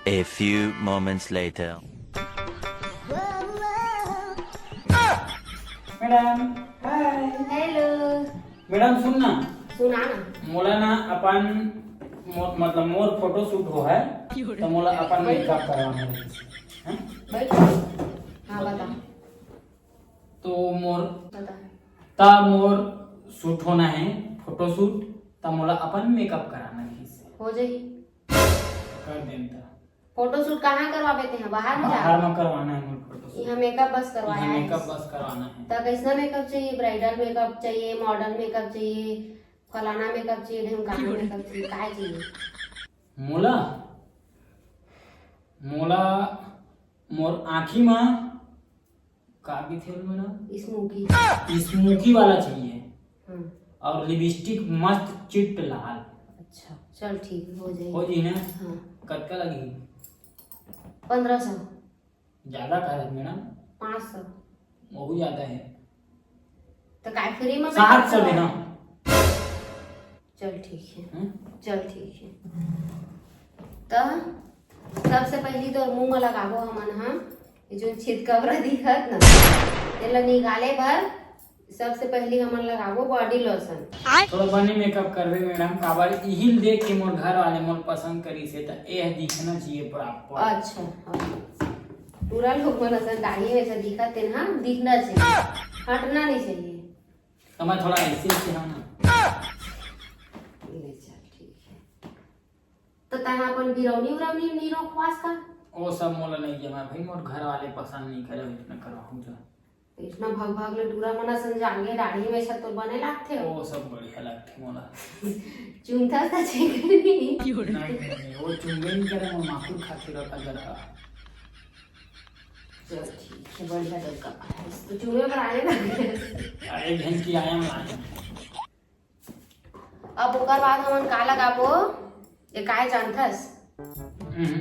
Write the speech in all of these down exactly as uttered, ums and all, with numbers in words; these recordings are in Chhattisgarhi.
A few moments later. Madam, hi. Hello. Madam, सुन ना। सुना ना। मोला ना अपन, मो-, मतलब, मोर फोटो शूट हो है, तो मोला अपन मेकअप करवाना है। हैं? बैठ। हाँ, बता। तो मोर बता। ता मोर शूट होना है, फोटो शूट, ता मोला अपन मेकअप कराना है। हो जाही। कर देन ता। फोटो शूट कहाँ करवाबे तेहा? बाहर में जा। बाहर में करवाना है मोर फोटो शूट। यहाँ मेकअप बस करवाना है। मेकअप बस करवाना है। त कैसना मेकअप चाहिए? ब्राइडल मेकअप चाहिए, मॉडर्न मेकअप चाहिए, फलाना मेकअप चाहिए, ढेमकाना मेकअप चाहिए, काय चाहिए? मोला, मोला मोर आँखी मा का कथे मोला? स्मोकी। स्मोकी वाला चाहिए। हाँ। और लिपस्टिक मस्त चिट लाल। अच्छा, चल ठीक है, हो जाएगी। हो जाई ना? हाँ। कतका लगही? पन्द्रह सौ। ज्यादा कहा मैडम? पाँच सौ। बहुत ज्यादा है। तो काय फ्री में सात सौ देना। चल ठीक है। हम्म? चल ठीक है। त सबसे पहली तो मुंह में लगाबो हमन हा, ये जो छितकबरा दिखत ना, तेला निकाले बर सबसे पहली हमन लगाबो बॉडी लोशन। थोड़ा बने मेकअप करबे मैडम, काबर इहिल देख के मोर घर वाले मोर पसंद करिस हे, त एह दिखना चाहिए प्रॉपर। अच्छा, हाँ। पूरा लोग मन असन दाढ़ी में से दिखत हे ना, दिखना चाहिए, हटना नहीं चाहिए। तो मैं थोड़ा ऐसे से हाँ ना। ले चल, ठीक है। तो तैं अपन बिरौनी उरौनी नहीं रोकवास का? ओ सब मोला नहीं जमा भाई, मोर घर वाले पसंद नहीं करे, इतना करवाहूँ जा। इतना भग भग ले टूरा मना सन जागे दाढ़ी में छत तो बने लागथे। ओ सब बढ़िया लागथे मोला। चुंथा सा छेकरी। नहीं, नहीं, वो चुंगे नहीं करे, मोर माकुर खाथे रहता जरा। चल ठीक है, बढ़िया लड़का है। तो चूहे पर आने लगे। अरे घंटी आया मैं। अब ओकर बाद हमन का लगाबो? ये काय जानथस? हम्म।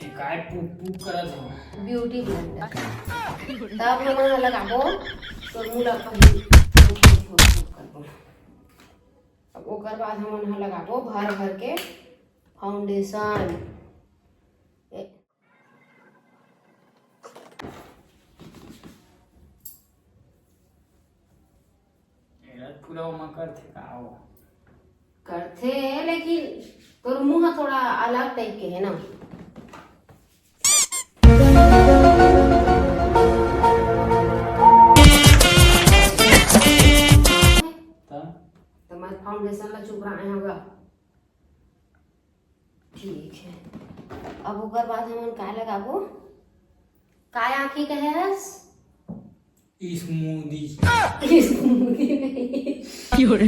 ये काय पुक पुक करत हो? Beauty blender. तब हमन ह लगाबो, तो मुंह ला पहली पुक पुक पुक पुक करबो। अब ओकर बाद हमन ह लगाबो भर भर के फाउंडेशन। एला पूरा ओमा करथे का वो? करथे, लेकिन तोर मुंह थोड़ा अलग टाइप के है ना। त? त मैं फाउंडेशन ला चुप रहा होगा। ठीक है, अब ओकर बाद हमन काय लगाबो? काय आँखी कहे हस? स्मूदी। स्मूदी नहीं। क्यों रे?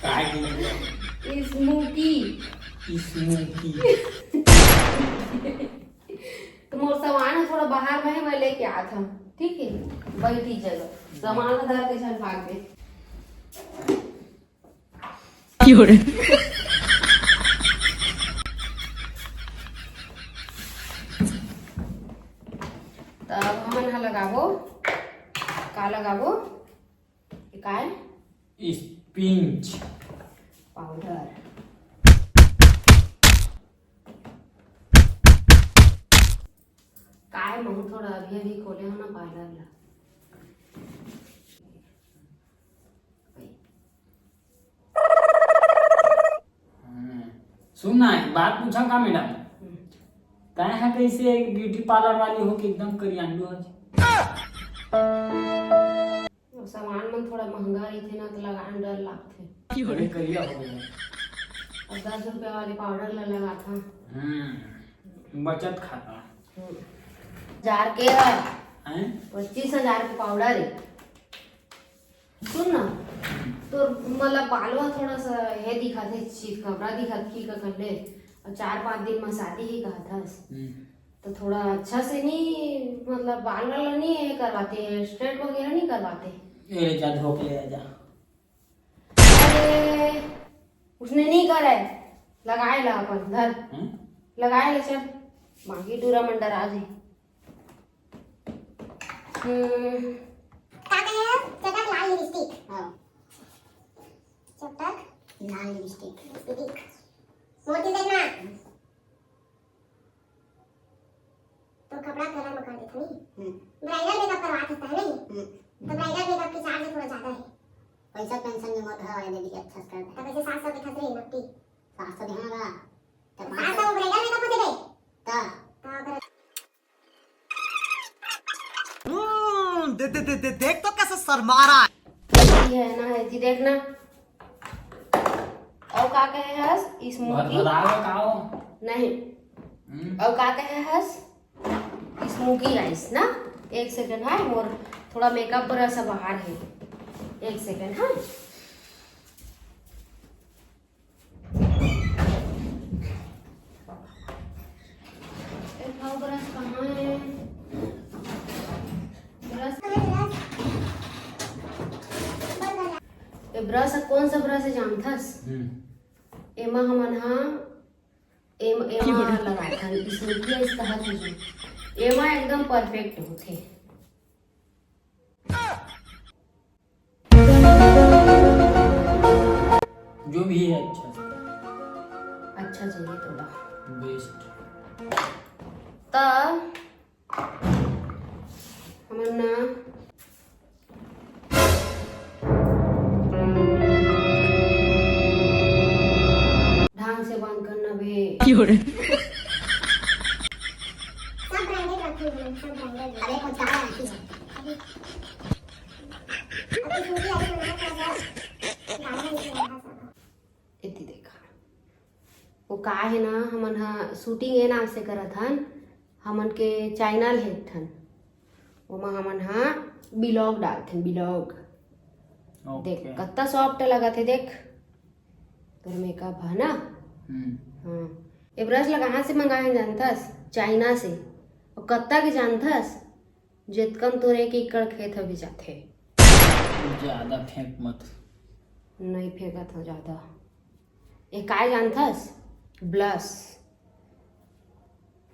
काय के? स्मूकी। स्मूकी। तो मोर सामान है थोड़ा बाहर में है, मैं लेके आत हूँ, ठीक है? बैठी जगह सामान धर के झन भाग दे। क्यों रे? त अब हमन ह लगाबो, का लगाबो? ये काय? Spinach powder. काय महू थोड़ा अभी अभी खोले हो ना पार्लर ला। हम्म। सुन ना, एक बात पूछा का मैडम? हम्म। तैं ह कैसे एक ब्यूटी पार्लर वाली हो के एकदम करियांडू हो? सामान मन थोड़ा महंगा रहिथे ना, तो लगाए में डर लागथे। अरे करिया हो गया। अब दस रुपया वाले पाउडर ला लगाथन। हम्म, बचत खाता। हम्म। हजार के है। हैं? पच्चीस हजार के पाउडर है। सुन ना, तोर मतलब बालवा थोड़ा सा हे दिखाथे, चितकबरा दिखाथे, की का कर ले। और चार पाँच दिन में शादी ही कहा था। हम्म। तो थोड़ा अच्छा से नहीं, मतलब बाल वाल नहीं ये करवाते, स्ट्रेट वगैरह नहीं करवाते। ए, जा धो के ले आ जा। अरे, उसने नहीं करे, लगाए ला अपन घर। हम्म? लगाए ले चल, बाकी टूरा मन डरा जाए। हम्म। का कहे? चटक लाल लिपस्टिक। हाँ। चटक लाल लिपस्टिक। लिपस्टिक। मोर तीर देख ना। तो कपड़ा कलर में कर देथन नहीं। हम्म। ब्राइडल मेकअप करवात हस नहीं। हम्म। तो ब्राइडल मेकअप के चार्ज थोड़ा ज्यादा है। पैसा टेंशन में मोर घर वाले दे दिए, अच्छा से कर दे। तब ऐसे सात सौ दिखत रही नोटी। सात सौ देहूँगा। तो सात सौ ब्राइडल मेकअप हो जाए। ता। ता अगर हम्म, दे, दे, दे, दे, देख तो कैसे शर्मा रहा है। ये है ना, है जी, देख ना। अउ का कहे हस? स्मोकी? भरभरावे का हो? नहीं। हम्म। अउ का कहे हस? स्मोकी आइस ना? एक सेकंड, हाँ, मोर थोड़ा मेकअप ब्रश बाहर है। एक सेकंड, हाँ। ए, भाव ब्रश कहाँ है? ब्रश, ए, ब्रश कौन सा ब्रश है जानथस? हम्म। एमा हमन हा, एम-, एमा लगाथन, स्मोकी आइस कहत हे जो। एमा एकदम परफेक्ट होथे। जो भी है अच्छा से। अच्छा चाहिए थोड़ा। बेस्ट। त हमन ना ढंग से बंद करना बे। क्यों रे? सब ब्रांडेड रखी हुई है, सब ब्रांडेड। अरे, कुछ ज्यादा रखी है। अभी, अभी सूजी आइस ना, थोड़ा सा ज्यादा ही है, हाँ, सब। एती देखा, वो का है ना, हमन हा शूटिंग ए नाम से करत हन, हमन के चैनल है एक ठन, ओमा हमन हा ब्लॉग डालथन, ब्लॉग। देख, ओके। कत्ता सॉफ्ट लगत है, देख। तोर मेकअप ह ना? हम्म। हाँ। ये ब्रश ला कहाँ से मंगाए हन जानथस? चाइना से। अउ कत्ता के जानथस? जेतकन तोर एक एकड़ खेत ह बिसाथे। ज्यादा फेंक मत। नहीं फेंकत हव ज्यादा। ये काय जानथस? ब्लश।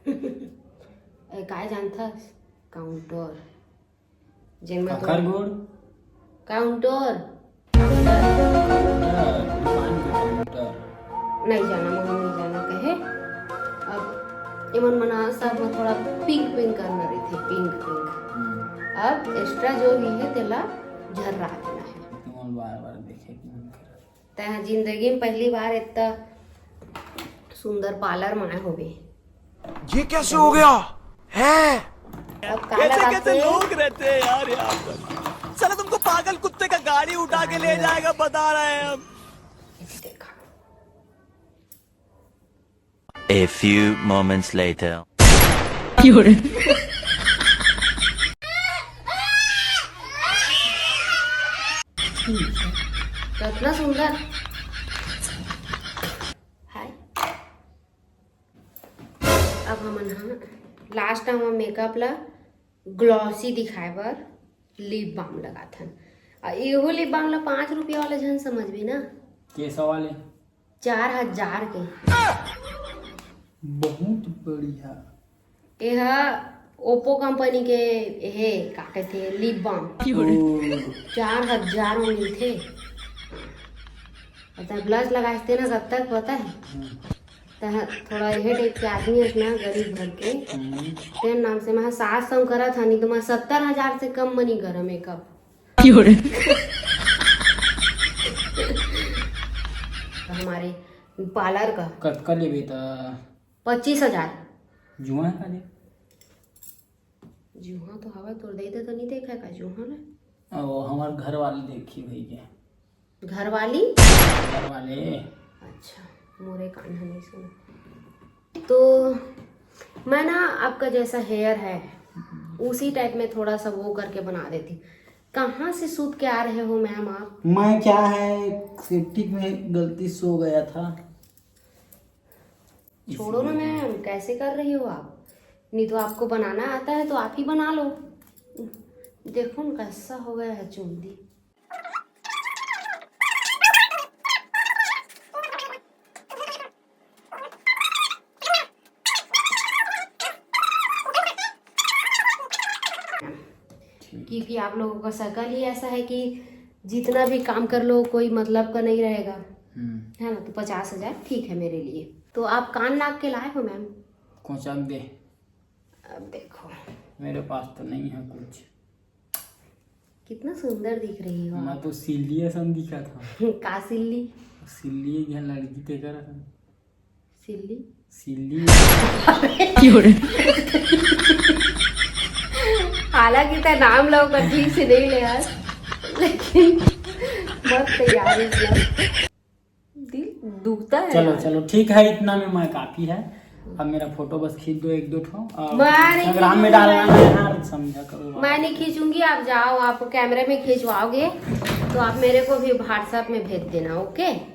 ये काय जानथस? काउंटर। जेन में तो काकर गोड़? काउंटर। काउंटर, दुकान के काउंटर। नहीं जाना, मोहन नहीं जाना कहे। अब एमन मना सब में थोड़ा पिंक पिंक करना रहिथे, पिंक पिंक। हम्म। अब एक्स्ट्रा जो भी है, तेला झर्रा देना है। तुमन बार बार देखे के मन करत। तैं जिंदगी में पहली बार इतना सुंदर पार्लर में आए होबे। ये कैसे हो गया? है? अब काला कैसे कैसे रात लोग रहते हैं यार यहाँ पर। साला तुमको पागल कुत्ते का गाड़ी उठा के ले जाएगा, बता रहे हैं हम। देखा। A few moments later. कितना सुंदर। हाय। अब हमन ह लास्ट हमन मेकअप ला ग्लॉसी दिखाए बर लिप बाम लगाथन। अउ एहू लिप बाम ला पाँच रुपया वाला झन समझबे ना। के सौ वाले? चार हजार के। बहुत बढ़िया। एहा ओप्पो कंपनी के हे, का कहिथे, लिप बाम। ओ। चार हजार में मिलथे। अउ तैं ब्लश लगाइस ते ना, कब तक पता है? हम्म। तैं थोड़ा एहे टाइप के आदमी हस ना, गरीब घर के। हम्म। तेन नाम से मैं सात सौ करत हन, नहीं तो मैं सत्तर हजार से कम म नहीं करम मेकअप। क्यों रे? हमारे पार्लर का। कतका लेबे त? पच्चीस हजार। जुआ है का दे? जुहा तो हवा तोर दे दे तो नहीं देखा का जुहा ना? ओ, हमार घर वाली देखी भैया। घर वाली? घर वाले। अच्छा, मोरे कान ह नहीं सुना। तो मैं ना आपका जैसा हेयर है, उसी टाइप में थोड़ा सा वो करके बना देती। कहाँ से सूत के आ रहे हो मैम आप? मैं क्या है, सेटिंग में गलती सो गया था। छोड़ो ना मैम, कैसे कर रही हो आप? नहीं तो आपको बनाना आता है तो आप ही बना लो। देखो ना कैसा हो गया है चुंदी। ठीक। क्योंकि आप लोगों का शक्ल ही ऐसा है कि जितना भी काम कर लो, कोई मतलब का नहीं रहेगा। हम्म। है ना, तो पचास हजार ठीक है मेरे लिए। तो आप कान नाक के लाए हो मैम? कोचक दे। अब देखो, मेरे पास तो नहीं है कुछ। कितना सुंदर दिख रही हो मैं आप। तो सिल्ली असन दिखा था। का सिल्ली? सिल्ली एक झन लड़की तेकर असन। सिल्ली? सिल्ली। हालांकि तें नाम ला ओकर ठीक से नहीं ले यार, लेकिन मस्त यार, मतलब दिल दुखता है चलो यार। चलो, ठीक है, इतना में मैं काफी है। अब मेरा फोटो बस खींच दो एक दो ठो, और मैं नहीं इंस्टाग्राम में खींचूंगी। डालना है यार, समझा करो बात। मैं नहीं खींचूंगी, आप जाओ, आप कैमरे में खींचवाओगे तो आप मेरे को भी व्हाट्सएप में भेज देना, ओके?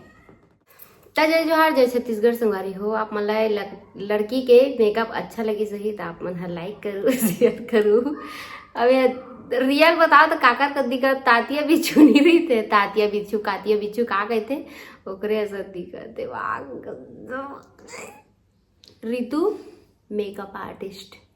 त जय जोहार, जय छत्तीसगढ़ संगवारी हो। आप मन ला लक- लड़की के मेकअप अच्छा लगिस होही त आप मन ह लाइक करू, शेयर करू। अब ये रियल बताओ तो काकर कद्दी का तातिया बिच्छू नहीं रहिथे, तातिया बिच्छू, कातिया बिच्छू का कहथे, ओकरे असन दिखथे। वाह, गजब। रितु मेकअप आर्टिस्ट।